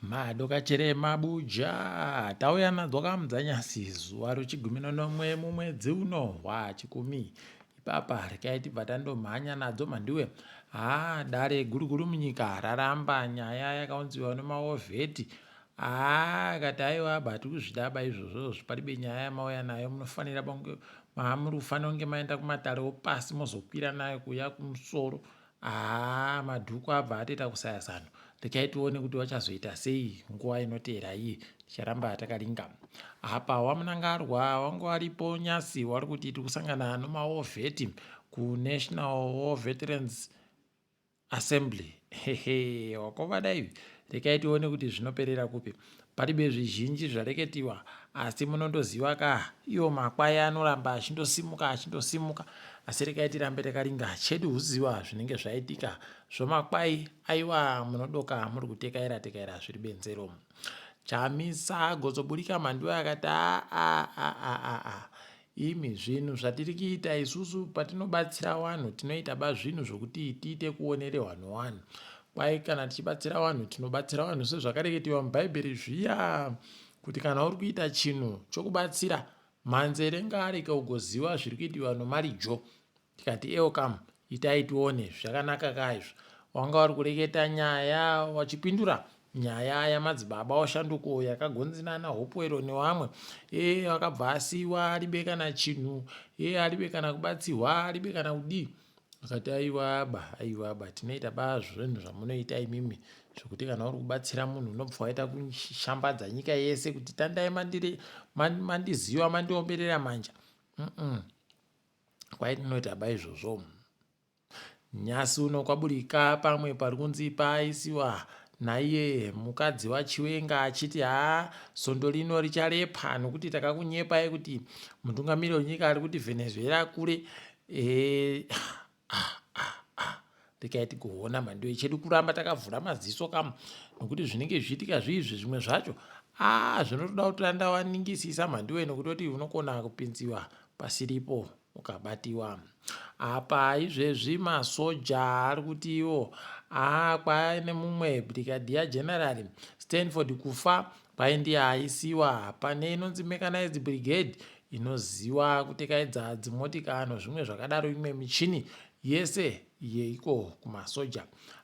Madokachere mabuja tauya nadzo kamudzanyasi zuva rochigumi nonomwe mumwedzi uno wachikumi ipapa rekai tibva tandomhanya nadzo mhandiwe haa dare guru guru munyika raramba nyaya yakaunziwa nemaovheti haa akati aiwa ba tiri kuzvidaba izvozvo zviparibe nyaya yamauya nayo munofanira kunge maamuri kufanira kunge maenda kumatare opasi mozokwira nayo kuuya kumusoro Haa madhuku abva atoita kusaya zano. Rekai tione kuti vachazoita sei nguva inoteera iyi. Ticharamba takaringa. Apa waMnangarwa wanga waripo nyasi wari kuti tiri kusangana nomawar vet kuNational War Veterans Assembly. Hehe wakova dai. Rekai tione kuti zvinoperera kupi. Paribe zvizhinji zvareketiwa asi munondoziva ka iwo makwai anoramba achindosimuka achindosimuka asi rekai tirambe takaringa chedu huziva zvinenge zvaitika zvomakwai aiwa munodoka muri kutekaira tekaira zviri benzero. Chamisa gozoburika mhanduwe akati a a a a a a Imi zvinhu zvatiri kuita isusu patinobatsira wanhu tinoita ba zvinhu zvokuti tiite kuonerehwa nowanhu. Kwai kana tichibatsira wanhu tinobatsira wanhu sezvakareketiwa mubhaibheri zviya kuti kana uri kuita chinhu chokubatsira manzere ngaareke ugoziva zviri kuitiwa nomarijo. Tikati ewo kam itai tione zvakanaka ka izvo. Wanga wari kureketa nyaya wachipindura nyaya yamadzibaba washanduko yakagonzi nana Hopewell newamwe e akabva asiiwa aribe kana chinhu e aribe kana kubatsirwa aribe kana kudii akati aiwa ba aiwa ba tinoita ba zvinhu zvamunoita imimi zvekuti kana uri kubatsira munhu unobva waita kushambadza nyika yese kuti tandai mandiri mandiziva mandiomberera manja mm -mm. Kwai tinoita ba izvozvo. Nyasi uno kwaburika pamwe pari kunzi paisiwa naiye mukadzi waChiwenga achiti haa sondo rino richarepa nokuti takakunyepai kuti mutungamiri wenyika ari kuti Venezuela kure e, ah, ah, ah. Rekai tigoona mhanduwe chedu kuramba takavhura maziso kam nokuti zvinenge zvichiitika zviizvi zvimwe zvacho ah zvinotoda kuti randawaningisisa mhanduwe nokutoti unokona kupinziwa pasiripo ukabatiwa. Apa izvezvi masoja ari kuti iwo aa kwaine mumwe Brigadier General Stanford Kufa kwai ndiye aisiwa pane inonzi Mechanized Brigade inoziwa kutekaidza dzimotika nozvimwe zvakadaro imwe michini yese yeiko kumasoja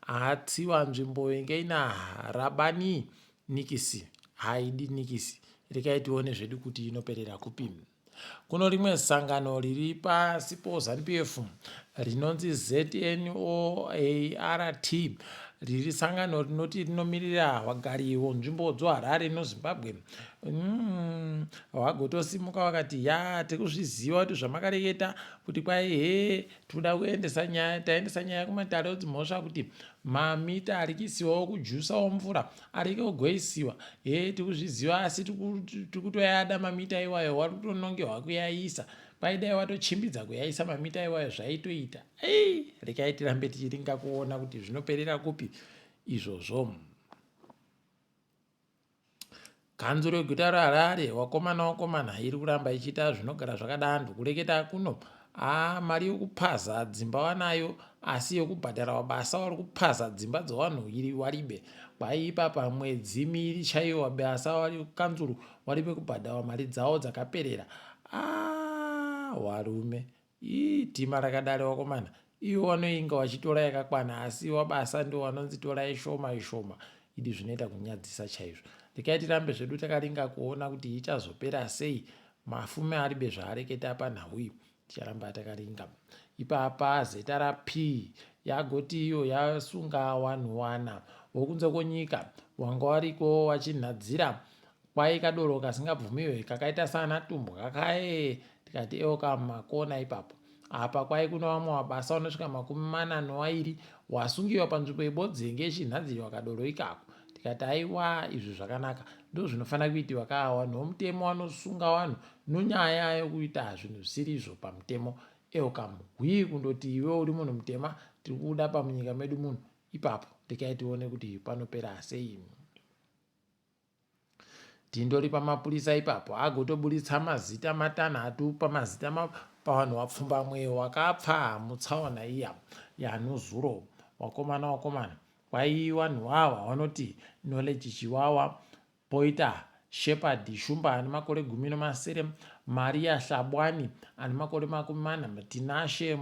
atsiwa nzvimbo inge ina Rabani Nikisi haidi Nikisi rekai tione zvedu kuti inoperera kupi. Kuno rimwe sangano riri pasi poZanu-PF rinonzi ZNOART riri sangano rinoti rinomirira vagari vonzvimbo dzoHarare noZimbabwe mm, vagotosimuka vakati ya tiri kuzviziva kuti zvamakareketa kuti kwai hee tikuda kuendesa nyaya taendesa nyaya kumatare odzimhosva kuti mamita ari kuisiwawo kujusawo mvura arike kugoisiwa hee tikuzviziva asi tikutoyada mamita iwayo wari kutonongerwa kuyaisa kwaidai watochimbidza kuyaisa mamita iwayo zvaitoita ei rekai tirambe tichiringa kuona kuti zvinoperera kupi izvozvo. Kanzuru yeguta reHarare wakomana wakomana iri kuramba ichiita zvinogara zvakadando kureketa kuno haa mari yokupaza dzimba wanayo asi yokubhadhara wabasa wari kupaza dzimba dzewanhu iri waribe kwai ipapa mwedzi miiri chaiyo wabasa wari kanzuru waribe kubhadhawa mari dzawo dzakaperera aa warume Ii tima rakadari wakomana iwo wanoinga wachitora yakakwana asi wabasa ndiwo wanonzi torai shoma ishoma idi zvinoita kunyadzisa chaizvo rekai tirambe zvedu takaringa kuona kuti ichazopera sei mafume aribe zvaareketa panhau iyi ticharamba takaringa ipapa zrp yagoti iyo yasunga wanhu wana wokunze kwonyika wanga wariko wachinhadzira Kwai kadoro kasingabvumiwe kakaita sana tumbwa kaye tikati eoka makona ipapo. Apa kwai kuna wamwe wabasa wanosvika 40 nowairi wasungiwa panzvimbo ibodzi yenge ichinhadzirwa kadoro ikako. Tikati aiwa izvi zvakanaka ndozvinofanira kuitiwa kaa wanhu womutemo wanosunga wanhu nonyaya yokuita zvinhu zvisiri izvo pamutemo. Eoka hwii kundoti iwe uri munhu mutema tiri kuda pamunyika medu muno ipapo rekai tione kuti panopera sei. Tindori pamapurisa ipapo agotoburitsa mazita matanhatu pamazita pavanhu vapfumbamwe wakapfa mutsaona iya yanuzuro wakomana wakomana. Kwai wanhu wawa wanoti Knowledge Chiwawa, poita Shepherd Shumba ane makore 16, Maria Hlabwani ane makore 40, Tinashe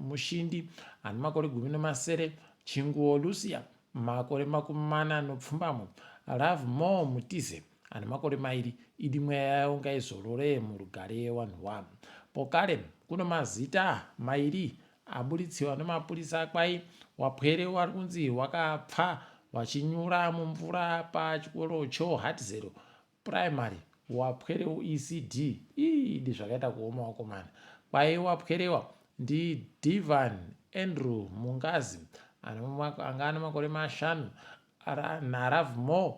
Mushindi ane makore 17, Chinguwo Lucia makore 48, Lovemore Mutize ane makore mairi, idi mweya yavo ngaizorore murugare wanhu wa. Pokare kuno mazita mairi Aburitsiwa nemapurisa kwai wapwere wari kunzi wakapfa wachinyura mumvura pachikoro choHatzero Primary wapwere ECD idi zvakaita kuoma wakomana kwai wapwerewa ndiDivan Andrew Mungazi anga ane makore mashanu naRavmore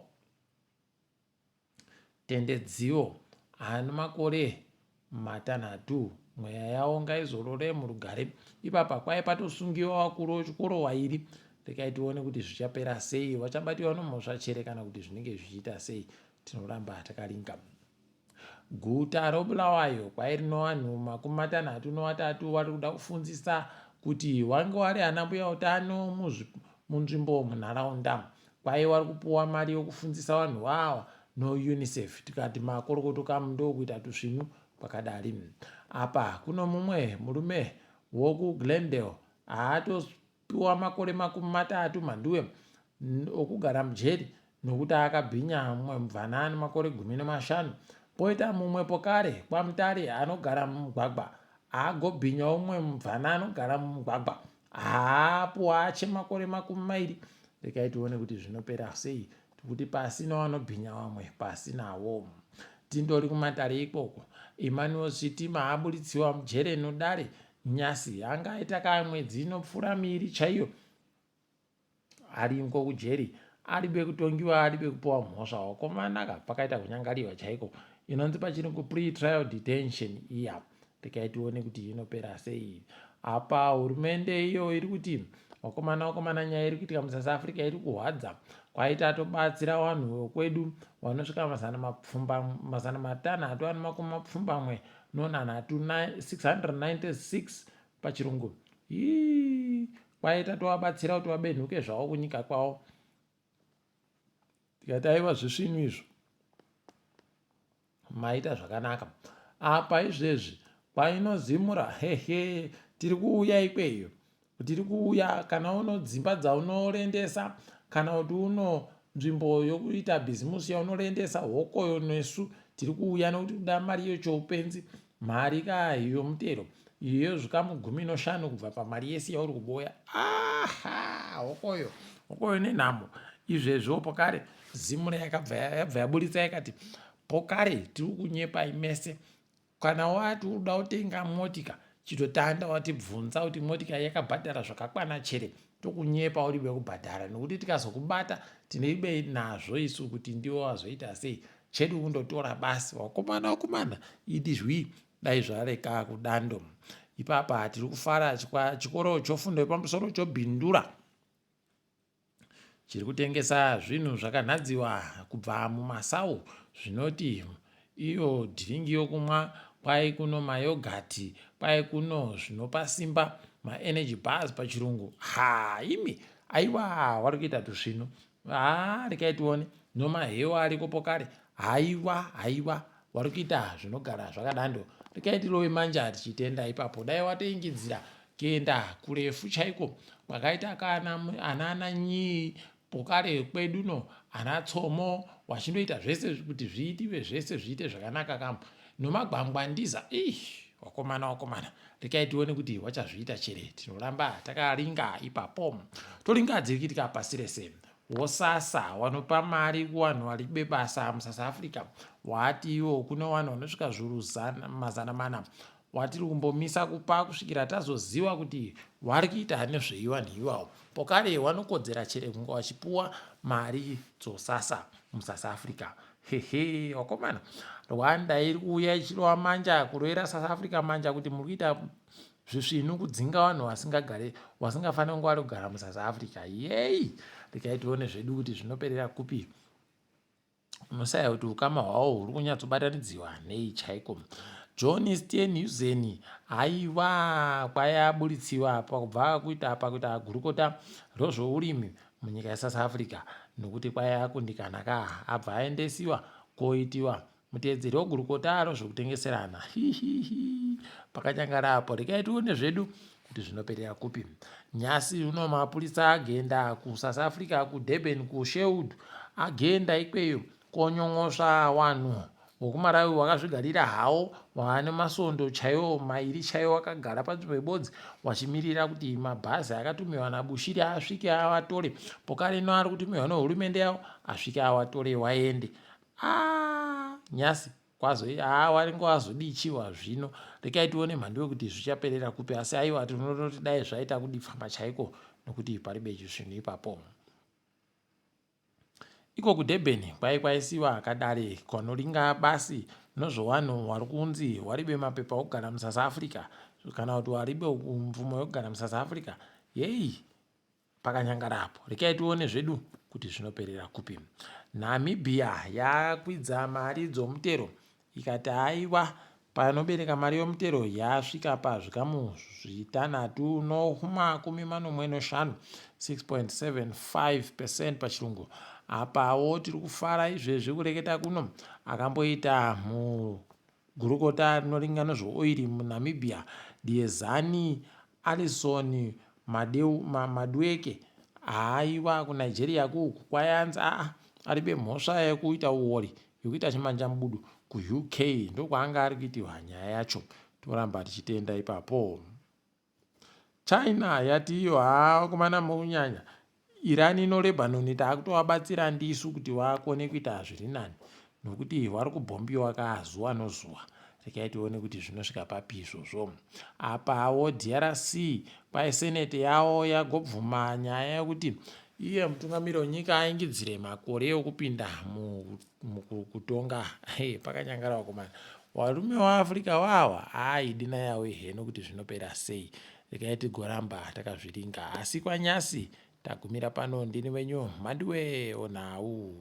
Tendedziwo ane makore matanhatu mweya yawo ngaizorore murugare. Ipapa kwai patosungiwa wakuru wechikoro wairi. Rekai tione kuti zvichapera sei, vachabatiwa nomhosva chere kana kuti zvinenge zvichiita sei. Tinoramba takaringa. Guta roBulawayo kwai rino vanhu 33 vari kuda kufundzisa kuti wange wari ana mbuya utano munzvimbo munharaunda. Kwai wari kupuwa mari yokufundzisa vanhu wawa no UNICEF tikati makorokoto kamu ndokuita tusvinu kwakadari. Apa kuno mumwe murume woku Glendale haatopiwa makore 30 mhanduwe okugara mujeri nokuti akabhinya mumwe mubvana ane makore 15. Poita mumwe pokare kwaMutare anogara mumugwagwa agobhinyawo mumwe mubvana anogara mumugwagwa Haapo ache makore 20 rekai tione kuti zvinopera sei tikuti pasi newanobhinya wamwe pasi nawo tindori kumatare ikoko Emmanuel Chitima aburitsiwa mujere nodare nyasi anga aita ka mwedzi inopfuura miiri chaiyo Ariko kujeri aribe kutongiwa aribe kupiwa mhosva wakomanaka pakaita kunyangariwa chaiko inonzi pachirungu pre trial detention iya rekai tione kuti inopera sei apa hurumende iyo iri kuti wakomana wakomana nyaya iri kuitika musouth africa iri kuhwadza kwaita tobatsira vanhu vekwedu vanosvika 696 ane 696 pachirungu hii Kwai tatovabatsira kuti vabenhuke zvavo kunyika kwavo. Tikati aiwa zvisvinu izvo. Maita zvakanaka. Apa izvezvi kwainozimura hehe tiri kuuya ikweyo. Tiri kuuya kana uno dzimba dzaunorendesa kana kuti uno nzvimbo yokuita bhizimusi yaunorendesa hokoyo nesu tiri kuuya nokuti kuda mari iyo choupenzi Mari ka yomutero iyo zvikamu 15 kubva pamari yese yauri kuboya. Aha, hokoyo. Hokoyo nenhamo. Izvezvo pokare Zimura yakabva yabva yaburitsa yakati pokare tiri kunyepai mese. Kana wati uda kutenga motika chitotanda watibvunza kuti motika yakabhadhara zvakakwana chere tokunyepa uri bekubhadhara nekuti tikazokubata tineibe nazvo isu kuti ndiwo wazoita sei Chedu kundotora basi wakomana wakomana idi zwi dai zvareka kudando. Ipapa tiri kufara chikoro chofundo yepamusoro choBindura chiri kutengesa zvinhu zvakanhadziwa kubva mumasau zvinoti iyo dhiringi yokumwa kwai kuno mayogati kwai kuno zvinopa simba maenergy bars pachirungu ha imi aiwa wari kuita tusvinu Haa rekai tione nomahewo ariko pokare haiwa haiwa wari kuita zvinogara zvakadando rekai tirove manja tichitenda ipapo dai watoingidzira kuenda kurefu chaiko kwakaita kana anana nyii pokare kwedu no ana tsomo wachindoita zvese kuti zviitiwe zvese zviite zvakanaka kam nomagwangwandiza ih wakomana wakomana rekai tione kuti wachazviita chere tinoramba takaringa ipapo toringa dziri kuitika pasi rese wosasa wanopa mari kuvanhu vari bebasa musouth africa waati iwo kune vanhu vanosvika zvuru 400 watiri kumbomisa kupa kusvikira tazoziva kuti wari kuita nezvei vanhu iwawo pokare wanokodzera chere kunge wachipuwa mari dzosasa musouth africa Hehe wakomana Rwanda iri kuuya ichirova manja kurovera South Africa manja kuti muri kuita zvisvinu kudzinga vanhu vasingagare vasingafaniri kunge vari kugara muSouth Africa yei regai tione zvedu kuti zvinoperera kupi unosaya kuti ukama hwavo huri kunyatsobatanidziwa nei chaiko John Steenhuisen haiwa kwai aburitsiwa apa kubva kuita pakuita gurukota rozvourimi. munyika yeSouth Africa nokuti kwaive akundikana ka abva aendesiwa koitiwa muteedzeri wegurukota rozvekutengeserana. Hihihi pakanyangara apo regai tione zvedu kuti zvinoperera kupi. Nyasi uno mapurisa agenda kuSouth Africa kuDurban kuSherwood agenda ikweyo konyongosva wanhu wekuMalawi wakazvigarira hawo waane masondo chaiwo mairi chaiwo wakagara panzvimbo ibodzi wachimirira kuti mabhazi akatumiwa naBushiri asvike awatore pokarino ari kutumiwa nehurumende yawo asvike awatore waende. Ah, nyasi kwazo haa waringe wazodichiwa zvino rekai tione mhanduwe kuti zvichaperera kupi asi aiwa tinototi dai zvaita kudipfamba chaiko nokuti paribe zvinhu ipapo. Iko kuDurban kwai kwaisiwa kadare kanoringa basi nozvowanhu wari kunzi waribe mapepa okugara muSouth Africa kana kuti waribe mvumo yokugara muSouth Africa yeyi pakanyangara apo rekai tione zvedu kuti zvinoperera kupi. Namibia yakwidza mari dzomutero ikati haiwa panobereka mari yomutero yasvika pazvikamu zvitanhatu nomakumi manomwe noshanu 6.75 percent pachirungu. Apawo tiri kufara izvezvi kureketa kuno akamboita mugurukota rinoringa nezveoiri muNamibia Diezani Alison Madeu, Ma, Madueke haiwa kuNigeria kuku kwayanzi aa aribe mhosva yekuita uori yekuita chimanjamubudu kuUK ndokwaanga ari kuitirwa nyaya yacho toramba tichitenda ipapo. China yati iyo haa vakomana mukunyanya Iran ino Lebanon takutovabatsira ndisu kuti vakone kuita zviri nani nokuti vari kubhombiwa ka zuva nozuva regai tione kuti zvinosvika papi izvozvo. Apawo DRC kwai senate yavo yagobvuma nyaya yekuti iye mutungamiri wenyika aingidzire makore okupinda mukutonga. Hey, pakanyangara vakomana varume waAfrica wawa aidina yawe heno kuti zvinopera sei. Regai tigoramba takazviringa asi kwanyasi tagumira pano ndini wenyu Mhanduwe Onhau.